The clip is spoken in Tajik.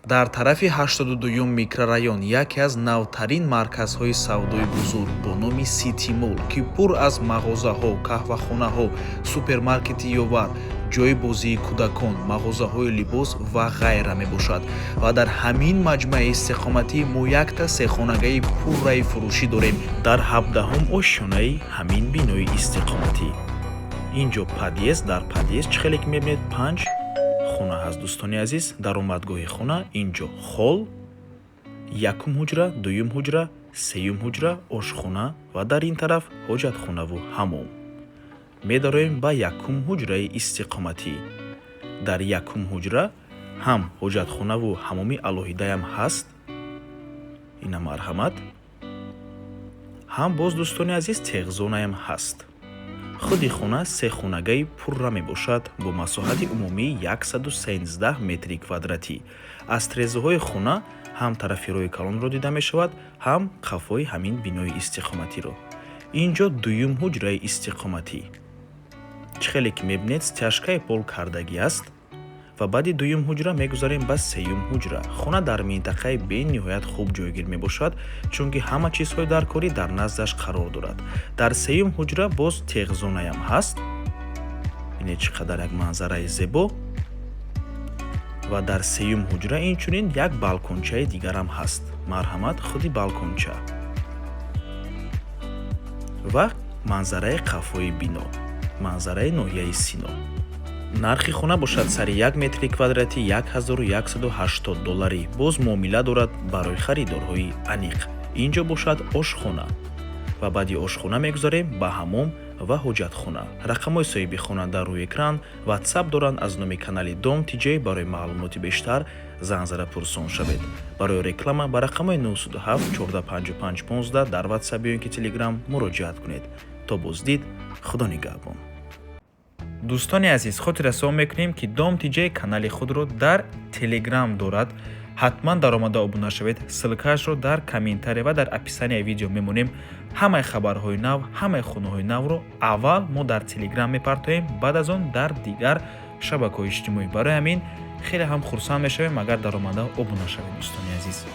Дар тарафи 82-юм микрорайон яке аз навтарин марказҳои савдои бузург бо номи Сити Мол, ки пур аз мағозаҳо, қаҳвахонаҳо, супермаркети Ёвар, ҷойи бозии кӯдакон, мағозаҳои либос ва ғайра мебошад. Ва дар ҳамин маҷмӯаи истиқоматӣ мо якта сехонагаи пурраи фурӯшӣ дорем дар 17-ум ошёнаи ҳамин бинои истиқоматӣ. Ин ҷо подъезд, дар подъезд, чӣ хеле ки мебинед, панҷ хона ҳаст, дӯстони азиз. Даромадгоҳи хона ин ҷо холл, якум ҳуҷра, дуюм ҳуҷра, сеюм ҳуҷра, ошхона ва дар ин тараф ҳоҷатхонаву ҳаммом. Медароем ба якум ҳуҷраи истиқоматӣ. Дар якум ҳуҷра ҳам ҳоҷатхонаву ҳаммоми алоҳидаям ҳаст, ина, марҳамат, ҳам боз, дӯстони азиз, техзонаям ҳаст. Худи хона сехонагаи пурра мебошад бо масоҳати умумии 113 метри квадратӣ. Аз трезаҳои хона ҳам тарафи роҳи калонро дида мешавад, ҳам қафои ҳамин бинои истиқоматиро. Ин ҷо дуюм ҳуҷраи истиқоматӣ. Чӣ хеле ки мебинед, стяжкаи пол кардагӣ аст. Ва баъди дуюм ҳуҷра мегузарем ба сеюм ҳуҷра. Хона дар минтақаи бениҳоят хуб ҷойгир мебошад, чунки ҳама чизҳои даркорӣ дар наздаш қарор дорад. Дар сеюм ҳуҷра боз техзонаям ҳаст. Бинед, чӣ қадар як манзараи зебо. Ва дар сеюм ҳуҷра инчунин як балкончаи дигарам ҳаст. Марҳамат, худи балконча ва манзараи қафои бино, манзараи ноҳияи Сино. Нархи хона бошад сари 1 метри квадратӣ 1180 долларӣ. Боз муомила дорад барои харидорҳои аниқ. Ин ҷо бошад ошхона ва баъди ошхона мегузарем ба ҳаммом ва ҳоҷатхона. Рақамҳои соҳиби хона дар рӯи экран, Ватсап доранд. Аз номи канали Дом ТЖ барои маълумоти бештар занг зада пурсон шавед. Барои реклама ба рақамҳои 907 1455 15 дар Ватсап ё ин ки Телеграм муроҷиат кунед. То боздид, Худо нигаҳбон. Дӯстони азиз, хотиррасон мекунем, ки Дом ТЖ канали худро дар Телеграм дорад. Ҳатман даромада обуна шавед. Ссылкаашро дар комментария ва дар описанияи видео мемонем. Ҳамаи хабарҳои нав, ҳамаи хонаҳои навро аввал мо дар Телеграм мепартоем, баъд аз он дар дигар шабакаҳои иҷтимоӣ. Барои ҳамин хеле ҳам хурсанд мешавем, агар даромада обуна шавед, дӯстони азиз.